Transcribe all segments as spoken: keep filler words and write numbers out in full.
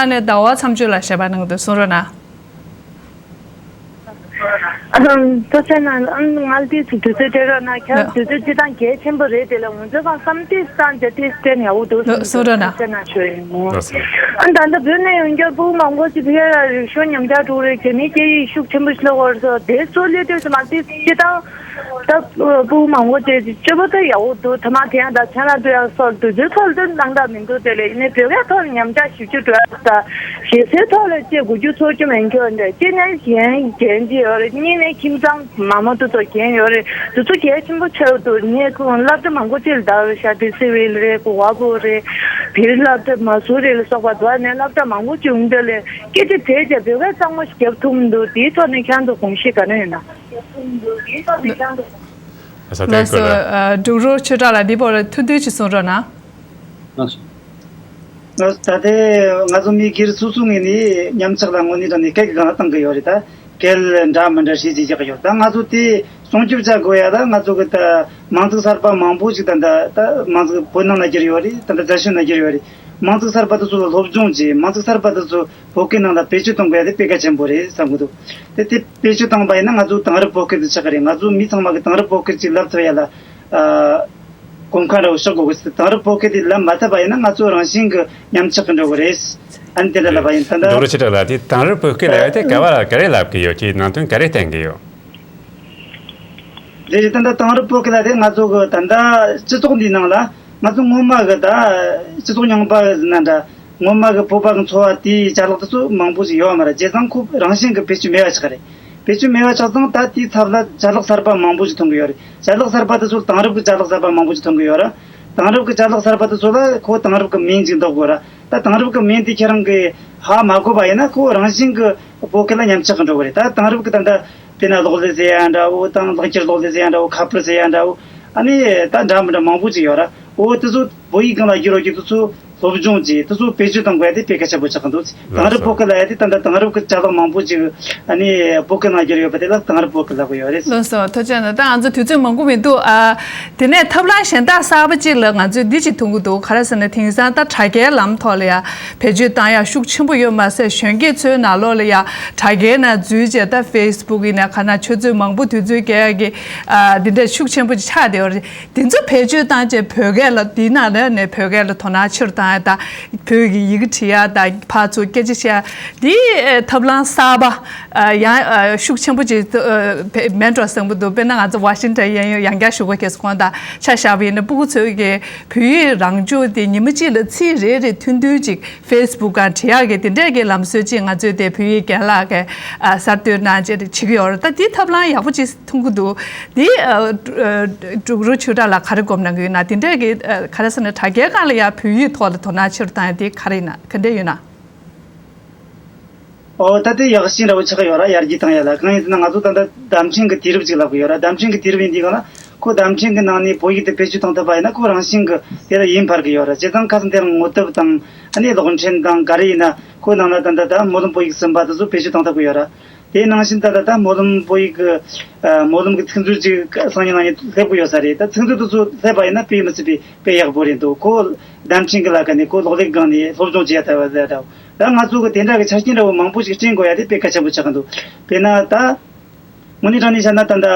ཨ་ནེ་ཟླ་བ་མཚམས་གཅོད་ལ་ཞལ་པར་གནང་འདུག། གསུང་རོགས་གནང་། ཨ་ཐོ་ཅན་ན་ཨང་ང་ལ་དེ་ཚོ་དུས་ཚོད་སྤྲད་རོགས་གནང་། ཁྱེད་དུས་ཚོད་སྤྱི་བཏང་གལ་ཆེན་པོ་རེད། དེ་ལ་ང་ཚོ་གང་བསམ་དེ་བཏང་རྒྱ་དེ་སྤྲད་ཡག་པོ་འདུག། གསུང་རོགས་གནང་། ཨ་ད་ལྟ་བོད་ནས་ཡོང་རྒྱུ་བུ་མང་པོ་ཞིག་ཕ་གིར་རིག་གཞུང་ཉམས་ཆག་འགྲོ་རེད། རྒྱ་མིའི་སྐད་ཡིག་ཤུགས་ཆེན་པོ་ཞིག་སློབ་དགོས་སོ་དེ་ཚོ་སླེབས་དུས་ཙམ་པ་དེ་སྤྱི་བཏང་ད་བུ་མང་པོ་དེ་སྤྱོད་པ་ད་ཡག་པོ་འདུག། ཐ་མ་དེ་ཡང་ད་ཆ་ལག་འདུ་ཡག་སོགས་དུས་ཚོད་ཐོག་ཏུ་སྣང་དག་མི་འདུག། དེ་ལས་ཡིན་ནའི་བོད་སྐད་ཐོག་ཉམས་ཆག་ཞེ་པོ་ཅིག་འགྲོ་ཡག་ད་ཞེ་སའི་ཐོག་ལ་ཅེས་དགོས་རྒྱུ་ཚོར་རྒྱུ་མེད་འགྱོ་འདྲ། ཅེས་ནས་གཞན་གཞན་ཅིག་ཡོད་རེད། གཉིས་ནས་ཁྱིམ་ཚང་མ་མ་ཏོ་ཚོ་རྒན་ཡོད་རེད། དེ་ཚོ་གལ་ཆེན་པོ་ཆགས་འདུག། ངས་ཁོང་སློབ་གྲྭ་མང་པོ་ཅིག་ལ་ད་ཤར་ཏི་སི་ཝིལ་རེད། གོ་བ་པོ་རེད། དེར་སློབ་གྲྭ་མ་སུ་རི་ལ་སོགས་པ་འདུག་ནས་སློབ་གྲྭ་མང་པོ་ཅིག་ཡོང་དུས་ལས་སྐད་ཆ་དེ་བྱས་བོད་སྐད་གཙང་མ་ཞིག་རྒྱབ་ཐུབ་མི་འདུག། དེའི་ཐོག་ནས་ཁྱེད་ཚོ་དགོངས་གཞི་ག་རེ་ཡོད་ན། ལགས་སོ། ཨ། འབྲུག་རོགས་ཆོས་གྲགས་ལགས་འདི་བར་ཐུང་ཐུང་ཅིག་གསུང་རོགས་གནང་། ལགས་སོ། ད་ལྟའི་ང་ཚོ་མི་སྒེར་སོ་སོའི་ངོས་ནས་ཉམས་ཆག་ལ་དངོས་གནས་དྲང་གནས་སྐད་ཀྱི་སྒང་ལ་བཏང་གི་ཡོད་རེད། ད་སྐད་འདྲ་མི་འདྲ་ཧྲིལ་ཅིག་རྒྱག་གི་ཡོད། ད་ང་ཚོ་དེ་སྲུང་སྐྱོབ་བྱ་དགོས་ཡ། ད་ང་ཚོ་གི་ད་མིང་ཚིག་གསར་པ་མང་པོ་ཞིག་ད་ད་ད་མིང་ཚིག་བོད་ནང་ལ་བསྒྱུར་ཡོད་རེད། ད་ད་རྒྱ་ཤོད་ནང་བསྒྱུར་ཡོད་རེད། མིང་ཚིག་གསར་པ་དེ་ཚོ་ལ་སློབ་སྦྱོང་བྱས། མིང་ཚིག་གསར་པ་དེ་ཚོ་བོད་སྐད་ནང་ལ་བེད་སྤྱོད་གཏོང་དགོས་ཡ་དེ་དཔེ་གལ་ཆེན་པོ་རེད་བསམ་གི་འདུག། དེ་དེ་བེད་སྤྱོད་བཏང་པ་ཡིན་ན་ང་ཚོ་དེང་རབས་བོད་སྐད་དེ་ཆགས་ཀྱི་རེད། ང་ཚོ་མི་ཚང་མ་གི་དེང་རབས་བོད་སྐད་ཅིག་ལབ་ཐུབ་ཡ་ལ་ཨ་གོམ་ཁ་འདྲ་བོ་ཕྱོགས་དགོས་གི། དེང་རབས་བོད་སྐད་དེ་ལབ་མ་ཐུབ་པ་ཡིན་ན་ང་ཚོ་རང་བཞིན་གི་ཉམས་ཆག་གི་འགྲོ་གི་རེད། ཨ་ནི་དེ་འདྲ་ལབ་པ་ཡིན། ད་ལྟ་འབྲུག་རོགས་ཆོས་གྲགས་ལགས། དེ་དེང་རབས་བོད་སྐད་ལབ་ཡ་དེ་ག་བ་ལ་ག་རེ་ལབ་གི་ཡོད། ཁྱེད་ནང་དོན་ག་རེ་བསྟན་གི་ཡོད། རེད་རེད། ད་ལྟ་དེང་རབས་བོད་སྐད་ལབ་དེ་ང་ཚོ་གི་ད་ལྟ་སྤྱི་ཚོགས་འདིའི་ནང་ལ་ང་ཚོ་སྔོན་མ་གི་ད་སྤྱི་ཚོགས་རྙིང་པ་ཟེར་ན་འདྲ། སྔོན་མ་གི་བོད་པ་གི་འཚོ་བ་དེའི་ཅ་ལག་དེ་ཚོ་མང་པོ་ཞིག་ཡོད་པ་མ་རེད། བྱས་ཙང་ཁོ་རང་བཞིན་གི་བེད་སྤྱོད་མེད་པ་ཆགས་རེད། བེད་སྤྱོད་མེད་པ་ཆགས་ཙང་ད་དེའི་ཚབ་ལ་ཅ་ལག་གསར་པ་མང་པོ་ཞིག་ཐོན་གི་ཡོད་རེད། ཅ་ལག་གསར་པ་དེ་ཚོ་དེང་རབས་ཀྱི་ཅ་ལག་གསར་པ་མང་པོ་ཞིག་ཐོན་གི་ཡོད་རེད། དེང་རབས་ཀྱི་ཅ་ལག་གསར་པ་དེ་ཚོ་ལ་ཁོ་དེང་རབས་ཀྱི་མིང་ཅིག་འདོགས་དགོས་ར། ད་དེང་རབས་ཀྱི་མིང་དེ་ཁྱེད་རང་གིས་ཧ་མ་གོ་བ་ཡིན་ན་ཁོ་རང་བཞིན་གྱི་བོད་སྐད་ལ་ཉམས་ཆག་གི་འགྲོ་གི་རེད། ད་དེང་རབས་ཀྱི་ད་ལྟ་དཔེར་ན་གློག་ཀླད་ཟེར་ཡ་འདྲ་བོ་དང་ལག་འཁྱེར་གློག་ཀླད་ཟེར་ཡ་འདྲ་བོ་ཁ་པར་ཟེར་ཡ་འདྲ་བོ་ཨ་ནི་ད་འདྲ་མི་འདྲ་མང་པོ་ཅིག་ཡོད་ར། འོ་དེ་ཚོ་བོད་ཡིག་སྒང་ལ་བསྒྱུར་རོགས་ཀྱི་དེ་ཚོ་སློབ་སྦྱོང་བྱས། དེ་ཚོ་བེད་སྤྱོད་གཏོང་དགོས་ཡ་དེ་དཔེ་གལ་ཆེན་པོ་ཆགས་ཀྱི་འདུག། དེང་རབས་བོད་སྐད་ལབ་ཡ་དེ་ད་ལྟ་དེང་རབས་ཀྱི་ཅ་ལག་མང་པོ་ཅིག་ཨ་ནི་བོད་སྐད་ནང་བསྒྱུར་ཡོད་པ་དེ་ལ་དེང་རབས་བོད་སྐད་ལབ་ཀྱི་ཡོད་རེད། ལགས་སོ། ཐུགས་རྗེ་གནང་། ད་ང་ཚོ་དུས་ཚོད་མང་པོ་མི་འདུག། ཨ། དེ་ནས་ཐབས་ལམ་གཞན་དག་གསར་པ་ཅིག་ལ་ང་ཚོས་འདི་ཅིག་མཐོང་གི་འདུག། ག་རེ་ཟེར་ན་དེང་སང་ད་དྲ་རྒྱའི་ལམ་ཐོག་ལ་ཡ་བེད་སྤྱོད་བཏང་ཡ་ཤུགས་ཆེན་པོ་ཡོད་མ་ཟད་གཞོན་སྐྱེས་ཚོའི་ནང་ལོགས་ལ་ཡ་དྲ་རྒྱའི་ནང་འཛུལ་བྱས་ད་ཕེ་སི་བུག་ཡིན་ན་ག་ན་ཆུ་ཚོད་མང་པོ་དུས་ཚོད་བསྐྱལ་ཡ་གི་ཨ་འདི་འདྲ་ཤུགས་ཆེན་པོ་ཅིག་ཆགས་བསྡད་ཡོད་རེད། དེ་ཚོ་བེད་སྤྱོད་བཏང་བྱས་བོད་སྐད་ལ་དེའི་ནང་ལ་ནས་བོད་སྐད་ལ་དོ་སྣང་ཆེ་རུ་བཏང་ཡ་ད་བོད་ཀྱི་ཡི་གེ་བྲིས་ཡ་ད་ཕར་ཚུར་སྐད་ཆ་བཤད་ཡ་འདི་ཐབས་ལམ་གསར་པ། ཨ། ཡང་ཨ་ཤུགས་ཆེན་པོ་ཅིག་ཨ་བེད་མེད་འགྲོ་བསམ་གྱི་འདུག། དཔེར་ན་ང་ཚོ་ཝ་ཤིང་ཊོན་གཡས་གཡོན་ཡང་བསྐྱར་ཞུ་དགོས་ཁེལ་སོང་། ད་ཆ་བཞག་པ་ཡིན་ན་སྤུ་གུ་ཚོའི་གི་བོད་ཡིག་རང་སྦྱོང་དེ་ཉི་མ་གཅིག་ལ་ཚིག་རེ་རེ་ཐུང་ཐུང་ཅིག་ཕེ་སི་བུག་སྒང་བྲིས་ཡག་གི་དེ་འདྲས་ཀྱི་ལམ་སྲོལ་ཅིག་ང་ཚོའི་དེ་བོད་ཡིག་རྒན་ལགས་ཀྱིས་ཨ་གསར་གཏོད་གནང་བྱས་བྱེད་ཀྱི་ཡོད་རེད། ད་དེའི་ཐབས་ལམ་ཡག་པོ་ཅིག་མཐོང་གི་འདུག། དེ་ཨ་ཨ་འབྲུག་རོགས་ཆོས་གྲགས་ལགས་ག་རེ་དགོངས་གནང་གི་ཡོད་ན། དེ་འདྲས་ཀྱི་ཨ་ག་རེ་ཟེར་ན་དྲ་རྒྱའི་སྒང་ལ་ཡང་བོད་ཡིག་ཐོག་ལ་དོ་སྣང་ཆེ་རུ་བཏང་ཡ་དེ་ག་རེ་ཡིན་ན་ག་འདྲས་ཡོད་ན། ཨོ་ད་དེ་ཡག་ཤོས་འདྲ་བོ་ཆགས་ཡོད་ར། ཡར་རྒྱས་བཏང་ཡ་ལ། གང་ཡིན་ཟེར་ན་ང་ཚོ་ད་ལྟ་བརྡ་འཕྲིན་གྱི་དུས་རབས་ཅིག་ལབ་གི་ཡོད་ར། བརྡ་འཕྲིན་གྱི་དུས་རབས་ཡིན་དུས་གང་ལ་ཁོ་བརྡ་འཕྲིན་གྱི་ནང་ནས་བོད་ཡིག་དེ་བེད་སྤྱོད་གཏོང་ཐུབ་པ་ཡིན་ན་ཁོ་རང་བཞིན་གྱི་དེ་ལ་ཡིད་འཕར་གི་ཡོད་ར། བྱས་ཙང་ཁ་སང་དེ་རིང་ངོ་དེབ་དང་ཨ་ནི་གློག་འཕྲིན་དང་ག་རེ་ཡིན་ན་ཁོ་ནང་ལ་ད་ལྟ་ད་སྨོན་ལམ་བོད་ཡིག་གསུམ་པ་དེ་ཚོ་བེད་སྤྱོད་གཏོང་ཐུབ་གི་ཡོད་ར། དེ་ནང་བཞིན་ད་ལྟ་ད་སྨོན་ལམ་བོད་ཡིག་གི་ཨ་སྨོན་ལམ་གྱི་ཚིག་མཛོད་ཅིག་སང་ཉིན་གནངས་ཉིན་སླེབས་གི་ཡོད་ས་རེད། ད་ཚིག་མཛོད་དེ་ཚོ་སླེབས་པ་ཡིན་ན་དཔེ་མི་སྲིད་པའི་དཔེ་ཡག་པོ་རེད་འདུག། ཁོ་བརྡ་འཕྲིན་གྱི་ལ་ཁ་ནས་ཁོ་གློག་ཀླད་སྒང་ནས་སློབ་སྦྱོང་བྱེད་ཡ་ལྟ་བུ་རེད་འདྲ། ད་ང་ཚོ་གི་དེ་འདྲ་གི་ཆ་རྐྱེན་འདྲ་བོ་མང་པོ་ཞིག་བསྐྲུན་དགོས་ཡ་དེ་དཔེ་གལ་ཆེན་པོ་ཆགས་ཀྱི་འདུག། དཔེར་ན་ད་དངོས་གནས་དྲང་གནས་བཤད་ན་ད་ལྟ་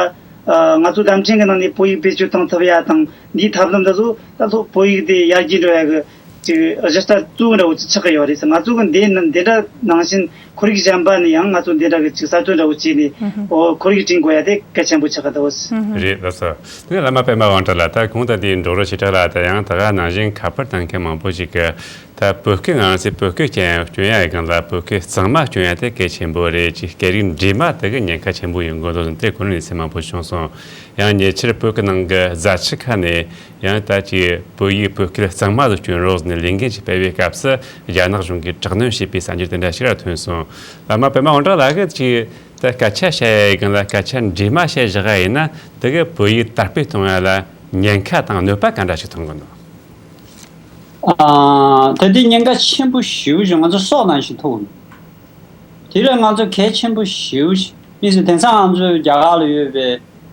ཨ་ང་ཚོ་བརྡ་འཕྲིན་གྱི་ནང་ནས་བོད་ཡིག་བེད་སྤྱོད་གཏོང་ཐུབ་ཡ་དང་འདིའི་ཐབས་ལམ་འདི་ཚོ་ད་ལྷོ་བོད་ཡིག་དེ་ཡར་རྒྱས་འགྲོ་ཡ་གི་ཅིག་གཞི་རྩ་གཙོ་བོ་འདྲ་བོ་ཅིག་ཆགས་ཀྱི་ཡོད་རེད་ཟེར། ང་ཚོ་གི་འདི་ནི་འདི་འདྲ་ནང་བཞིན་ཁོར་ཡུག་གཞན་པ་ནས་ཡང་ང་ཚོ་འདི་འདྲ་གི་ཅིག་གསར་གཏོད་འདྲ་བོ་བྱས་ནས་ཨོ་ཁོར་ཡུག་སྐྲུན་དགོས་ཡ་དེ་གལ་ཆེན་པོ་ཆགས་ཀྱི་འདུག། རེད། ལགས་སོ། དེ་ནས་བླ་མ་པདྨ་དབང་གྲགས་ལགས། ད་གོང་དུ་འདིའི་འབྲུག་རོགས་ཆོས་གྲགས་ལགས་ད་ཡང་ད་ག་ནང་བཞིན་ཁ་པར་བཏང་མཁན་མང་པོ་ཞིག་གིས་ད་བོད་སྐད་ང་རང་ཚོས་བོད་སྐད་ཀྱང་སྐྱོན་ཡ་ཡི་སྒང་ལ་བོད་སྐད་གཙང་མ་སྐྱོན་ཡ་དེ་གལ་ཆེན་པོ་རེད། ཅིག་སྐད་རིགས་འདྲེས་མ་དེ་གི་ཉེན་ཁ་ཆེན་པོ་ཡོང་གི་འདུག་ཟེར་དེ་གོ་ནས་གནས་ཚུལ་མང་པོ་བྱུང་སོང་། ཡང་ཉེ་ཆར་བོད་ཀྱི་ནང་གི་རྫ་ཆུ་ཁ་ནས་ཡང་ད་ཅིག་བོད་ཡིག་བོད་སྐད་གཙང་མ་དུ་སྐྱོན་རོགས་ཟེར་ནས་ལས་འགན་ཞིག་སྤེལ་བའི་སྐབས་སུ་རྒྱ་ནག་གཞུང་གིས་དྲག་གནོན་བྱས་པའི་གསར་འགྱུར་དེ་འདྲ་ཞིག་ར་ཐོན་སོང་། བླ་མ་པདྨ་དབང་གྲགས་ལགས་ཀྱིས་ཅིག་ད་སྐད་ཆ་བཤད་ཡ་ཡི་སྒང་ལ་སྐད་ཆ་འདྲེས་མ་བཤད་བཞག་ཡ་ཡིན་ན་དེ་གིས་བོད་ཡིག་དར་སྤེལ་གཏོང་ཡ་ལ་ཉེན་ཁ་དང་གནོད་པ་ག་འདྲ་ཞིག་མཐོང་གི་འདུག། ཨ། ད་དེ་ཉེན་ཁ་ཆེན་པོ་ཞེ་པོ་ཞིག་ང་ཚོ་སྲོག་ནང་བཞིན་ཐུག་འདུག། དེ་ལ་ང་ཚོ་གལ་ཆེན་པོ་ཞེ་པོ་ཞིག་མི་སྲིད། དེང་སང་ང་ཚོ་རྒྱ་གར་ལ་ཡོད་པའི་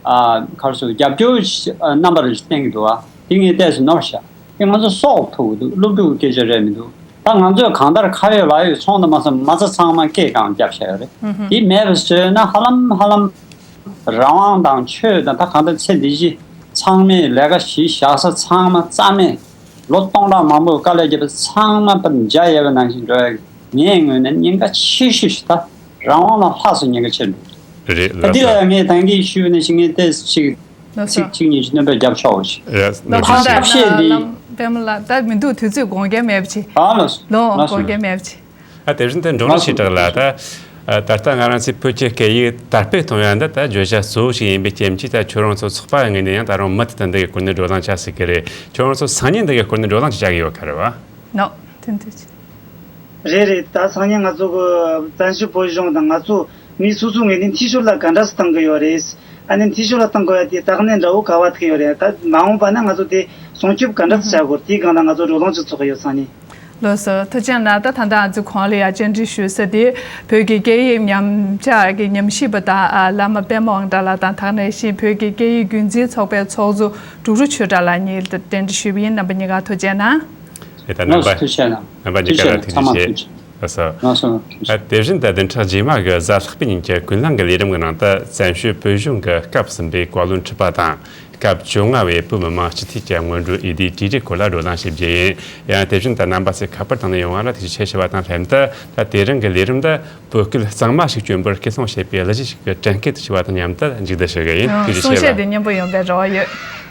ཨ་ག་རེ་ཟེར་རྒྱབ་སྐྱོར་ཨ་རྣམ་པ་རེ་བསྟན་གྱི་འདུག་ཨ། དེ་ངས་ཏོག་ཙམ་ནོར་བཞག། དེ་ང་ཚོ་སྲོག་ཐུག་གི་འདུག། སློབ་ཕྲུག་གི་སྐད་ཆ་རེད་མི་འདུག། ད་ང་ཚོས་གང་ལྟར་ཁ་ཡོད་ལག་ཡོད་ཚོང་དང་མ་ཚོང་མ་རྩ་ཚང་མ་སྐད་གང་བརྒྱབ་བཞག་ཡོད་རེད། དེ་མེད་པ་བཟོས་ན་ཧ་ལམ་ཧ་ལམ་རང་དབང་དང་ཆོས་དང་ད་གང་ལྟར་ཚེ་འདི་ཕྱི་ཚང་མས་ལས་ཀ་གཞི་བཞག་ས་ཚང་མ་རྩ་མེད། ལོ་སྟོང་ཕྲག་མང་པོའི་དཀའ་ལས་བརྒྱབ་པ་ཚང་མ་པར་འཇའ་ཡལ་བ་ནང་བཞིན་འགྲོ་ཡ་ངའི་ངོས་ནས་ཉེན་ཁ་ཆེ་ཤོས་ཤིག་ད་རང་དབང་ལ་ལྷག་ཙམ་ཉེན་ཁ་ཆེ་འགྲོ། རེད། ད་ལགས་འདི་ལ་སོ། ཡང་ངས་ད་གིན་ཞུས་པ་ནང་བཞིན་ངས་ཏོག་ཙམ་ཅིག་ལགས་སོ། ཚིག་གཅིག་གཉིས་ཤིག་སྣོན་པ་བརྒྱབ་ཆོག་པ་ཞིག་རེད། ལགས་ད་སོ། ཐབས་ཤེས་འདི། ལམ་པདྨ་ལགས་ད་མི་འདུག་དུས་ཚོད་དགོངས་འགལ་མེད་པ་བྱེད། ཨ་ལགས་སོ། ལོ་ལགས་སོ། དགོངས་འགལ་མེད་པ་བྱེད། ཨ་དེ་བཞིན་དུ་འབྲོག་ལགས་སོ། ལགས་ཤིག་དྲག་ལ་ད། ཨ་ད་ལྟ་ང་རང་ཚོའི་བོད་ཀྱི་སྐད་ཡིག་དར་སྤེལ་གཏོང་ཡ་འདི་ད་བརྗོད་བྱ་གཙོ་བོ་ཞིག་ཡིན་པའི་རྐྱེན་གྱིས་ད་ཁྱོད་རང་ཚོ་ཚོགས་པ་ངོས་ནས་ཡང་ད་རུང་མུ་མཐུད་དུ་འདི་གའི་སྐོར་ནས་བགྲོ་གླེང་བྱ་སྲིད་ཀྱི་རེད། ཁྱོད་རང་ཚོ་སང་ཉིན་འདི་གའི་སྐོར་ནས་བགྲོ་གླེང་ཅིག་བྱ་གི་ཡོད་ཁ་རེད་བ། ནོ། དེ་འདྲ་ཅིག་རེད་རེད། ད་སང་ཉིན་ང་ཚོ་གི་བཙན་བྱོལ་བོད་གཞུང་དང་ང་ཚོ་མི་སོ་སོའི་ངོས་ནས་འཐུས་ཤོར་ལ་ག་འདྲ་སེ་བཏང་གི་ཡོད་རེད། ཨ་ནི་འཐུས་ཤོར་ལ་བཏང་དགོས་ཡ་དེ་དཀའ་གནད་འདྲ་བོ་ག་བ་ཐུག་ཡོད་རེད། ད་མ་འོངས་པ་ན་ང་ཚོ་དེ་སྲུང་སྐྱོབ་ག་འདྲ་སེ་བྱ་དགོས་དེའི་སྒང་ལ་ང་ཚོ་བགྲོ་གླེང་ཅིག་ཚོགས་གི་ཡོད་སང་ཉིན། ལགས་སོ། ཐུགས་རྗེ་གནང་། ད་ད་ལྟ་ང་ཚོ་གོང་ལ་ཡ་བཅར་འདྲི་ཞུ་ས་དེ་བོད་ཀྱི་སྐད་ཡིག་ཉམས་ཆག་གི་ཉམས་ཞིབ་པ་དང་ཨ་བླ་མ་པདྨ་དབང་གྲགས་ལགས་དང་དེ་ནང་བཞིན་བོད་ཀྱི་སྐད་ཡིག་རྒྱུན་འཛིན་ཚོགས་པའི་ཚོགས་གཙོ་འབྲུག་རུ་ཆོས་གྲགས་ལགས་གཉིས་ལ་བཅར་འདྲི་ཞུས་པ་ཡིན། རྣམ་པ་གཉིས་ཀ་ཐུགས་རྗེ་གནང་། རེད། ད་རྣམ་པ། ལགས་སོ། ཐུགས་རྗེ་གནང་། རྣམ་པ་གཉིས་ཀ་ལ་ཐུགས་རྗེ་ཆེ། ལགས་སོ། ལགས་སོ། ཨ་དེ་བཞིན་ད་བདུན་ཕྲག་རྗེས་མ་གི་གཟའ་ལྷག་པའི་ཉིན་གྱི་ཀུན་གླེང་གི་ལས་རིམ་གྱི་ནང་དུ་བཙན་བྱོལ་བོད་གཞུང་གི་སྐབས་གསུམ་པའི་བཀའ་བློན་ཁྲི་པ་དང་། སྐབས་བཅོ་ལྔ་བའི་བོད་མི་མང་སྤྱི་འཐུས་ཀྱི་སྔོན་འགྲོ་འོས་བསྡུའི་གྲོས་རིགས་སྐོར་ལ་བགྲོ་གླེང་བྱེད་རྒྱུ་ཡིན། ཡང་དེ་བཞིན་ད་རྣམ་པ་ཚོས་ཁ་པར་བཏང་ནས་ཡོང་བ་ལ་ཐུགས་རྗེ་ཆེ་ཞུ་བ་དང་ལྷན་དུ། ད་དེ་རིང་གི་ལས་རིམ་འདི་བོད་སྐད་གཙང་མ་ཞིག་སྐྱོན་པར་སྐུལ་སློང་བྱེད་པའི་གླུ་གཞས་ཤིག་གི་དྲན་སྐུལ་དུ་ཞུ་བ་དང་མཉམ་དུ་མཇུག་བསྡུ་ཞུ་གི་ཡིན། ཨ་ཐུགས་རྗེ་ཆེ་གསུང་བཤད་ལ། དེ་སྙན་པོ་ཡོང་པའི་རེ་བ་ཡོད།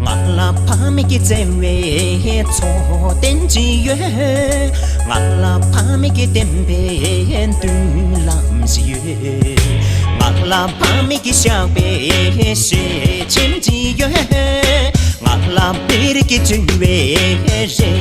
ང་ལ་ཕ་མེས་ཀྱི་བརྩེ་བའི་མཚོ་རྟེན་ཅིག་ཡོད། ང་ལ་ཕ་མེས་ཀྱི་བསྟན་པའི་མདུན་ལམ་ཞིག་ཡོད། ང་ལ་ཕ་མེས་ཀྱི་ཞགས་པའི་ཞལ་ཆེམས་ཅིག་ཡོད། ང་ལ་བོད་རིགས་ཀྱི་འགྲོ་བའི་རེ་